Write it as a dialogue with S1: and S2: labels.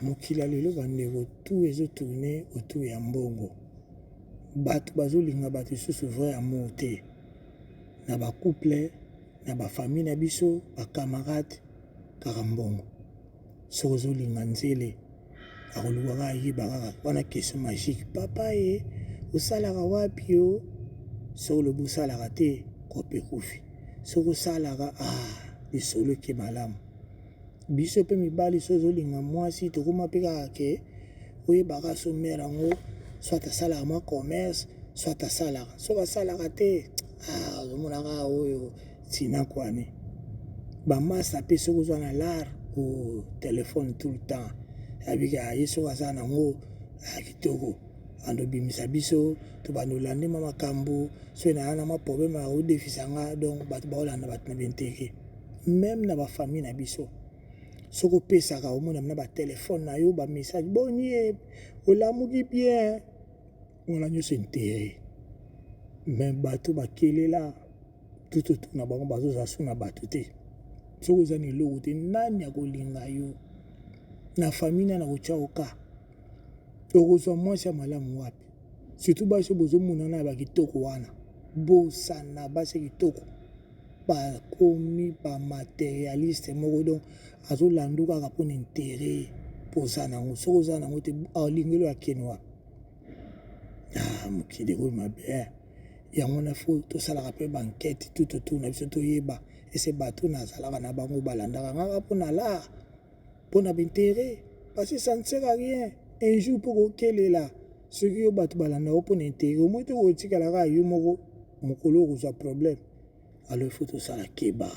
S1: Mokili ya lelo bandeko tout ezo tourne autour ya mbongo. Bato bazolinga bato lisusu vrai amour te na ba couple na ba famille na biso ba camarade kaka mbongo. Soki ozolinga nzele akoluka kaka ayeba kaka wana question magique papa ye osalaka wapi yo soki olobi osalaka te kope ekufi soki osalaka ah lisolo eke malamu. Biso pe mibali soki ozolinga mwasi tokoma pe kaka ke oyebaka so mère yango soit asalaka mwa commerce soit asalaka soki asalaka te ah, ozomona kaka oyo tina kwani bamasta pe soki ozwa na lar o oh, telefone tout le temps abika ye soki aza nango ah, kitoko bando obimisa biso tobanda olande mwa makambo soki naya na mwa problème akodefisa nga donc bato baolanda bato na benteke. Meme na ba famille na biso soki opesaka omona na ba telephone na yo ba message boni ye olamuki bien wana nyonso interet me bato bakelela tout autour na bango bazozala so na bato te soki oza na eloko te nani akolinga yo na famille nani akotya yo ka okozwa mwasi ya malamu wapi surtout basi oyo bozomonana ya bakitoko wana bosana basi ya kitoko Bakomi ba materialiste moko donc azolandu kaka mpona interet mpo oza nango soki oza nango te alingeli oyo akeni wapi ah, mokili ekomi mabe eh. Yango wana fo tosalaka mpe bankete tout autour na biso toyeba ese bato nazalaka na bango balandaka ngaka mpo na lar mpo na bainteret parce que ça ne sert à rien un jour mpo kokelela soki yo bato balanda yo mpo na interet omoi te kotikala kaka yo moko mokolo okozwa problème. Alors il faut tosala keba.